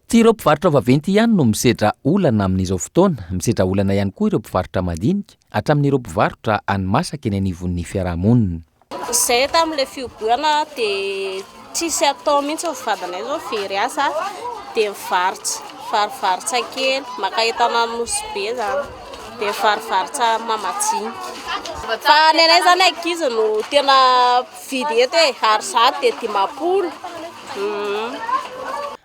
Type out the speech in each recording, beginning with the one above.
Tsy ireo mpivarotra vaventy ihany no misedra olana amin'izao fotoana, misedra olana ihany koa ireo mpivarotra madinika, hatramin'ireo mpivarotra hani-masaka eny anivon'ny fiarahamonina. Izay tamin'ilay fihobohana dia tsisy atao mihitsy ny vadinay izao very asa dia mivarotra, mivarivarotra kely, maka entana any Nosy Be izany dia mivarivarotra mamajinika. Fa ny anay izany ankizy no tena mpividy eto e, ary 100 dia 50.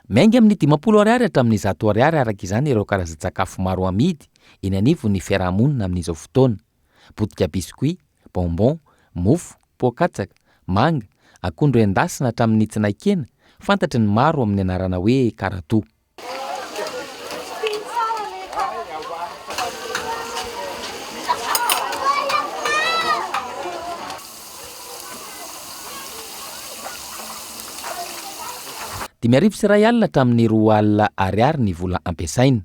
Miainga amin'ny 50 ariary hatramin'ny 100 ariary araka izany ireo karazan-tsakafo maro amidy eny anivon'ny fiarahamonina amin'izao fotoana. Potika biscuit, bonbon, mofo, poa-katsaka, manga, akondro endasina hatramin'ny tsinay-kena, fantatry ny maro amin'ny anarana hoe karato. 1500 hatramin'ny 2000 ariary ny vola ampiasaina.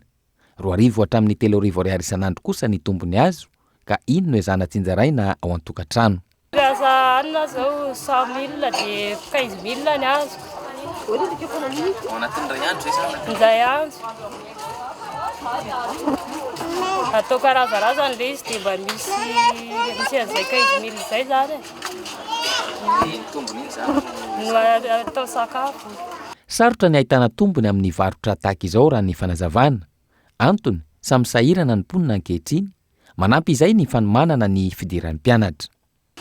2000 hatramin'ny 3000 ariary isan'andro kosa ny tombony azo ka iny no ezahana tsinjaraina ao an-tokantrano. Lasa hanina zao cent mille dia quinze mille ny azoko. Ao anatin'ny iray andro izay zany? Indray andro. Atao karazarazany ilay izy dia mba misy misy an'izay quinze mille izay zany e. Dia ny tombony iny zany no atao sakafo. Sarotra ny ahitana tombony amin'ny varotra tahaka izao raha ny fanazavana. Antony, samy sahirana ny mponina ankehitriny, manampy izay ny fanomanana ny fidiran'ny mpianatra.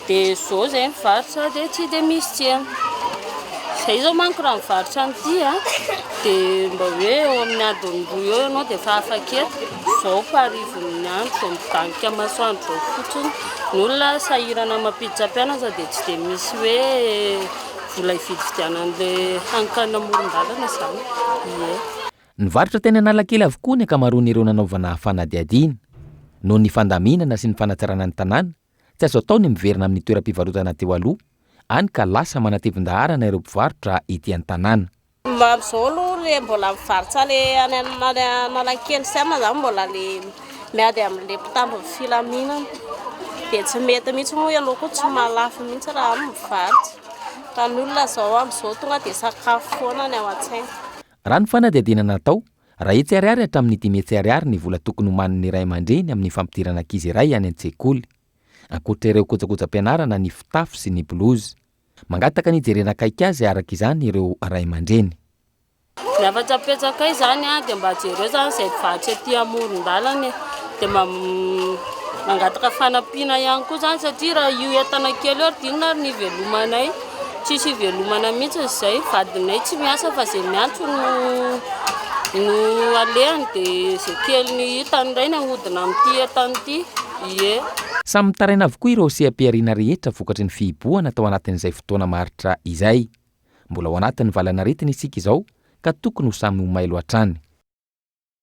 Dia zao zay mivarotra dia tsy dia misy tsena. Zay zao manko raha mivarotra an'ity a, dia mba hoe eo amin'ny adiny roa eo ianao dia efa afaka eto. Zao mparivin'ny andro vao midanika masoandro zao fotsiny. Ny olona sahirana mampiditra mpianatra dia tsy dia misy hoe vola hividividianana an'ilay haninkanina amoron-dalana izany. Ie. Nivarotra teny Analakely avokoa ny ankamaroan'ireo nanaovana fanadihadiana. Noho ny fandaminana sy ny fanatsarana ny tanàna, tsy azo atao ny miverina amin'ny toeram-pivarotana teo aloha, hany ka lasa manatevin-daharana ireo mpivarotra ety an-tanàna. Amin'izao aloha le mbola mivarotra le any Analakely sy anona zany mbola le miady amin'le mpitandro ny filaminana dia tsy mety mihitsy moa ianao koa tsy mahalafo mihitsy raha any mivarotra fa ny olona zao amin'izao tonga dia sakafo foana ny ao an-tsaina. Raha ny fanadihadiana natao, iray hetsy ariary hatramin'ny dimy hetsy ariary ny vola tokony homanin'ny ray aman-dreny amin'ny fampidirana ankizy iray any an-tsekoly. Ankoatra ireo kojakojam-pianarana ny fitafy sy ny blouse. Mangataka ny hijerena akaiky azy araka izany ireo ray aman-dreny. Ny hafatra apetrakay izany dia mba jereo izany izay mpivarotra ety amoron-dalana e. Dia mba mangataka fanampiana ihany koa izany satria raha io entana kely io ary dia inona ary ny hivelomanay. Tsisy hivelomana mihitsy izay, vadinay tsy miasa fa izay miantso no no alehany dia izay kely ny hitany indray no ahodina amin'ity entana ity. Ie. Samy mitaraina avokoa ireo seha-pihariana rehetra vokatry ny fihibohana tao anatin'izay fotoana maharitra izay. Mbola ao anatin'ny valanaretina isika izao ka tokony ho samy ho mailo hatrany.